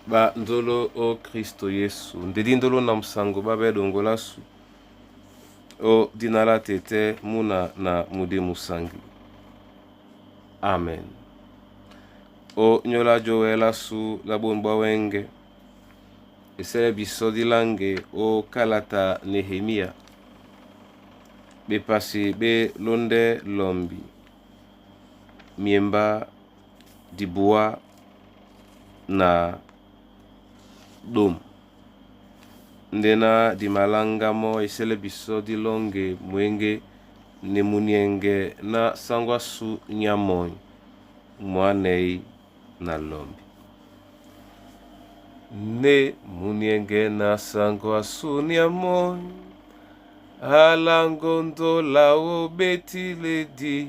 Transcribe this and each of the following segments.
Ba ndolo o Kristo Yesu ndedi ndolo na musango babe dongolasu o dina la tete muna na mude musangi. Amen. O nyola jowela su la bon wenge esele biso dilange o kalata Nehemia bepasi be londe lombi miemba dibua na dom ndena dimalanga mo esele biso dilonge mwenge ne munienge na sangwa su nyamoi mwanei na lombi ne munienge na sangwa su nyamoi alangondola obetiledi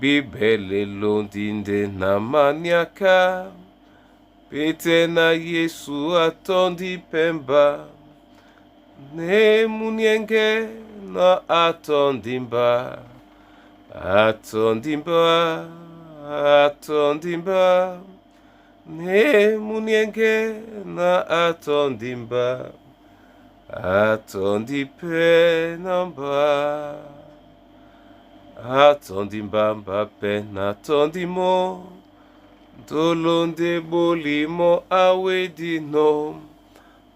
bibele londi nde na maniaka pete na yesu atondi pemba ne munienge na atondi mba atondi mba atondi mba ne munienge na atondi mba atondi pe na mba atondi mbamba pe na tondi mo ndolo nde bolimo awedino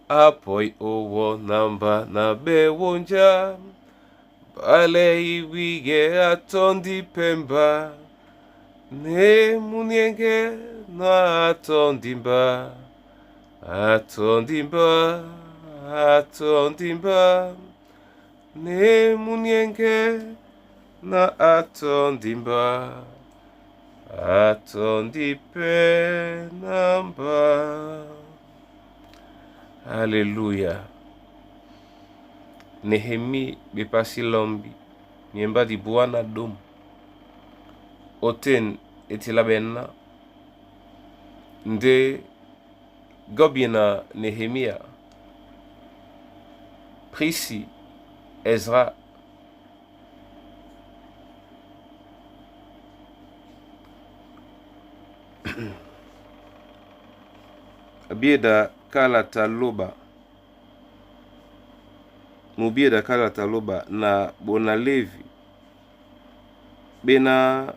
apoi owo na mba na bewonja bale iwige atondi pemba ne munienge na atondi mba atondi mba atondi mba ne munienge na atondi mba atondi pe na mba. Alléluia. Nehemi bepasi lombi miemba dibua na dom oten etila benna nde gobina Nehemia prisi Ezra bieda kalata loba mubieda kalata loba na bona levi bena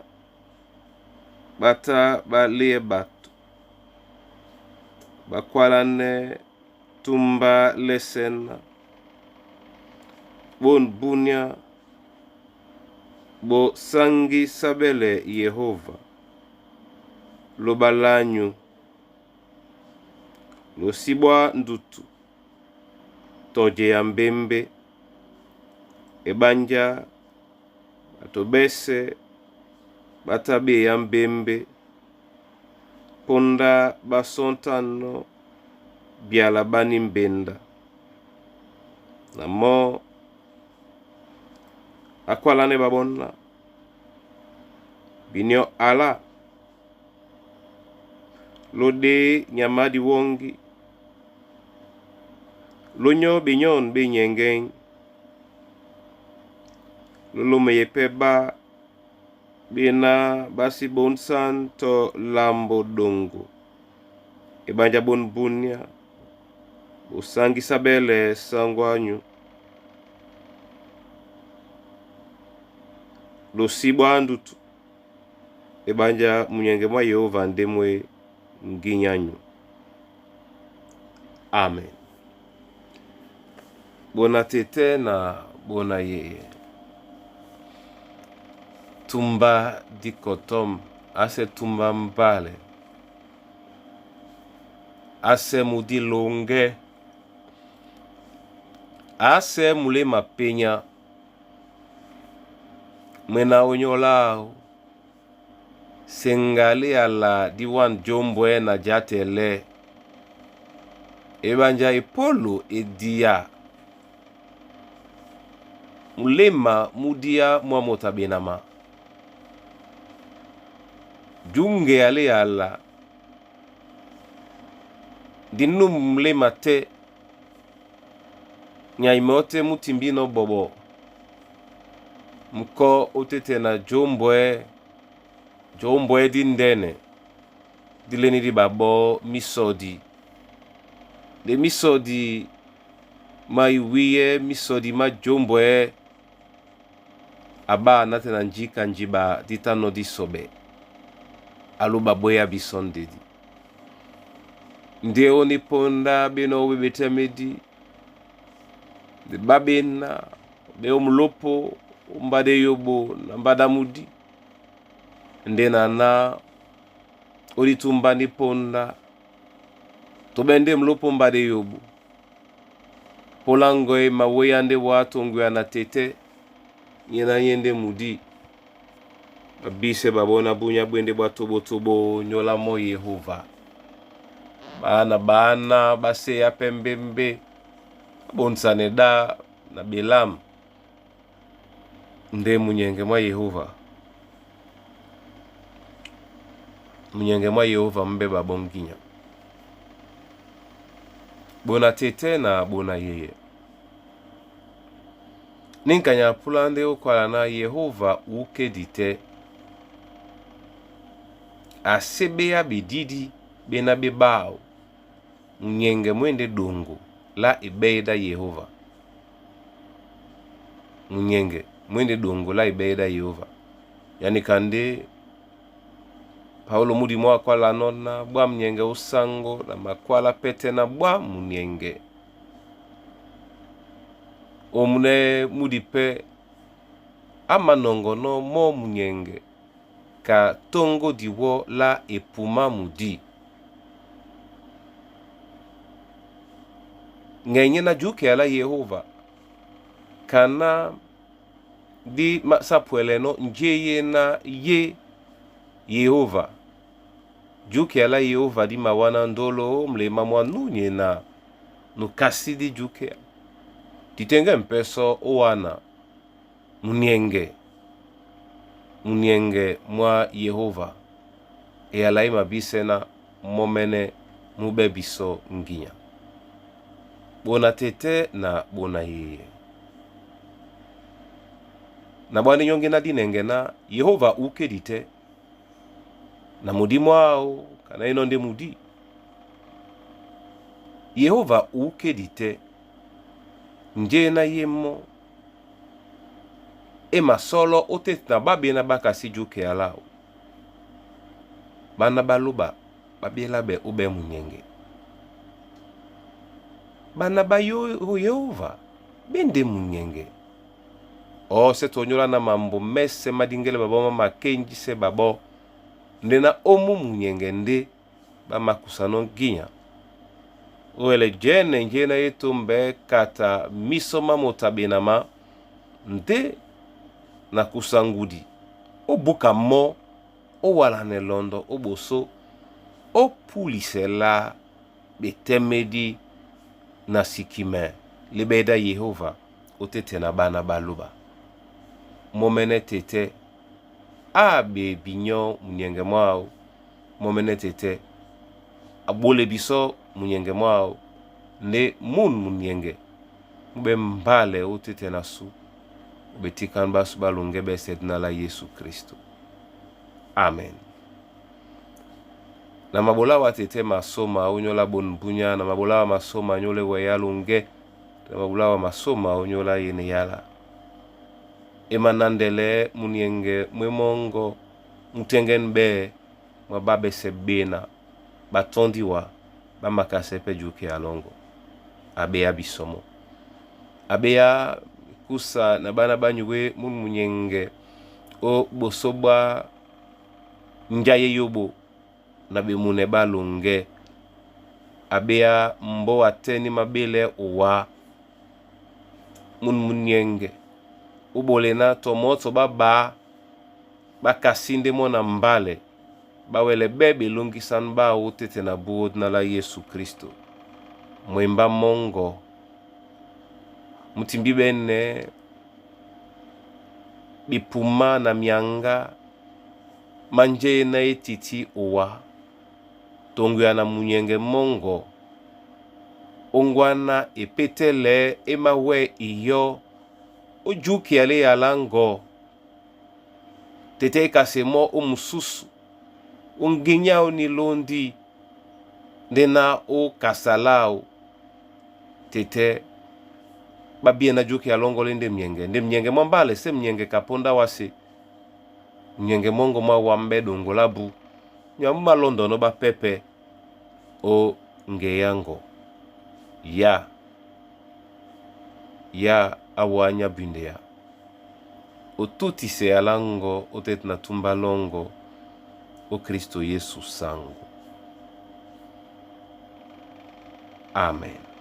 bata balie bato bakwalane tumba lesena bon bunia bosangi sabele Yehova lobalanyu losibwa ndutu toje ya mbembe ebanja bato bese batabe ya mbembe ponda basontano biala bani mbenda na mo akwalane babona binio ala lode nyama di wongi lonyo binyon be nyengeng lolome yepe ba bena basi bonsan to lambo dongo ebanja bon bunia bosangisa bele sangwanyu losibwa ndutu ebanja munyenge mwa Yehova ndemwe nginyanyu. Amen. Bona tete na bona yeye tumba dikotom ase tumba mbale ase mudi longe ase mulema penya mwena onyolao sengali ala diwan jombwe na jatele ebanja epolo edia mulema mudia mwa motabenama junge ale ala dinu mulema te nyaimote mutimbino bobo mko otete na jombwe jombwe di ndene Dileni di babɔ misɔdi. Nde misɔdi ma iwiyɛ, misɔdi má jombwɛ, aba na te na njika njiba di tá nɔ́ di sɔɓɛ. Aloba bwéya bisɔ ndedi. Nde ó ní ponda bena ó be betɛmedi, nde ɓá ɓena ɓe ó mulopo ó mbada eyoɓo na mbada mudi. Nde na ná ó ditúmba ní ponda, tó ɓɛ́ ndé mulopo ó mbada eyoɓo. Póláŋgɔ e mawéya ndé wǎ toŋgoya na tetɛ́, nyé na nyé ndé mudi. Babísɛ ɓaɓɔ́ na búnyá bwéndé bwá toɓotoɓo nyóla mɔ́ Yehova. Bana bana ɓá séya pɛ́ mbémbé, ɓá ɓonsanɛ ɗá na ɓelam. Ndé munyɛŋgɛ mwá Yehova, munyɛŋgɛ mwá Yehova mú ɓɛ́ ɓaɓɔ́ ŋgínya. Ɓona tetɛ́ na ɓona yeyɛ. Ní nkanya púla ndé ó kwala ná Yehova úkédi tɛ́. A séɓéá ɓedídi ɓéná ɓé ɓáō. Munyɛŋgɛ mú e ndé ɗoŋgo lá eɓɛ́yé dá Yehova. Munyɛŋgɛ mú e ndé ɗoŋgo lá eɓɛ́yé dá Yehova. Yani ka ndé Paulo mudi mɔ́ akwálanɔ́ na ɓwá munyɛŋgɛ ó sáŋgó na makwálá pɛ́tɛ́ na ɓwá munyɛŋgɛ. Omunɛ mudi pɛ́ á manɔŋgɔnɔ́ mɔ́ munyɛŋgɛ ka tóŋgó diwɔ́ lá epumá mudi. Ŋɛnyɛ́ ná jukea lá Yehova ka ná dí sá pwɛlɛnɔ́ njéyé ná yé Yehova. Jukea lá Yehova dí mawáná ndólo ó mulemá mwá núnyena nukasí dí jukea. Di teŋgɛ́ mpɛsɔ́ ó wana muniɛŋgɛ, muniɛŋgɛ mwá Yehova. Eyala í mabísɛ́ ná mɔ́mɛ́nɛ́ mú ɓɛ́ bisɔ́ ŋgínya. Ɓona tetɛ́ na ɓona yeyɛ. Na ɓwá ndé nyɔ́ŋgí ná dí nɛŋgɛ ná Yehova úkédi tɛ́. Na mudí mwáō ka ná í nɔ́ ndé mudí. Yehova úkédi tɛ́. Njé ná yé mɔ́ e masɔ́lɔ́ ó tete na ɓá ɓená ɓá kasí jukea láō. Ɓáná ɓá lóɓa ɓá ɓiélá ɓɛ ó ɓɛ́ munyɛŋgɛ. Ɓána ɓá Yehova ɓé ndé munyɛŋgɛ. Ɔ sɛ tonyóla na mambo mɛsɛ má díŋgɛ́lɛ ɓaɓɔ́ má makénjísɛ ɓaɓɔ́ ndé ná ómú munyɛŋgɛ ndé ɓá makusanɔ́ ŋgínya. Ó wɛlɛ jɛ́nɛ njé ná é tómbɛ́ kata mísɔ má moto a ɓena má ndé na kusa ngudi ó búka mɔ́ ó walanɛ lɔndɔ ó ɓosó ó púlisɛ lá ɓetɛ́mɛ́dí na sikimɛ lé ɓɛ́ dá Yehova ó tete na ɓána ɓá lóɓa. Mɔ́mɛ́nɛ́ tetɛ́ á ɓe binyɔ́ munyɛŋgɛ mwáō. Mɔ́mɛ́nɛ́ tetɛ́ a ɓóle bisɔ́ munyɛŋgɛ mwáō. Ndé mun munyɛŋgɛ mú ɓɛ́ mbálɛ ó tete na sú ó ɓetíkán ɓásū ɓá loŋgɛ́ ɓɛ́sɛ̄ dina lá Yesu Kristo. Amen. Na maɓolá wá tetɛ́ masóma ó nyóla ɓon búnyá, na maɓolá wá masóma nyóla ewɛyá loŋgɛ́, na maɓolá wá masóma ó nyóla yene yála. E manándɛlɛ muniɛŋgɛ mwé mɔ́ŋgɔ mú tɛ́ŋgɛ́n ɓɛ́ mwá ɓá ɓɛsɛ ɓena ɓá tɔ́ndi wá ɓá makasɛ́ pɛ́ jukea lɔ́ŋgɔ. A ɓéá bisɔ́ mɔ́. A ɓéá kusa na ɓána ɓá nyuwé mun munyɛŋgɛ ó ɓosó ɓwá njá é yóɓo na ɓemunɛ ɓá loŋgɛ́. A ɓéá mbɔ́ a tɛ́ ní maɓélɛ́ owá mun muniɛŋgɛ ó ɓolɛ ná tɔ mɔ́tɔ ɓá ɓǎ ɓá kasí ndé mɔ́ na mbálɛ ɓá wɛlɛ ɓɛ́ ɓelóŋgísán ɓáō ó tete na bú ó dina lá Yesu Kristo. Mwembá mɔ́ŋgɔ mú timbí ɓɛ́nɛ́ ɓepumá na miaŋgá má njéé ná é tití owá toŋgoya na munyɛŋgɛ mɔ́ŋgɔ óŋgwáná epétɛ́lɛ́ é máwɛ́ iyɔ́ ó jukea lé yala ŋgɔ tetɛ́ é kase mɔ́ ó musúsu. Ongenyao ni londi ndena o kasalao tete babiena juki alongoli nde mnyenge nde mnyenge mwambale se mnyenge kaponda wase mnyenge mongo mwa wambe dongo labu nyamu malondono bapepe o ngeyango ya ya awanya bindea otutise alango otete na tumba longo o Kristo Yesu sango. Amen.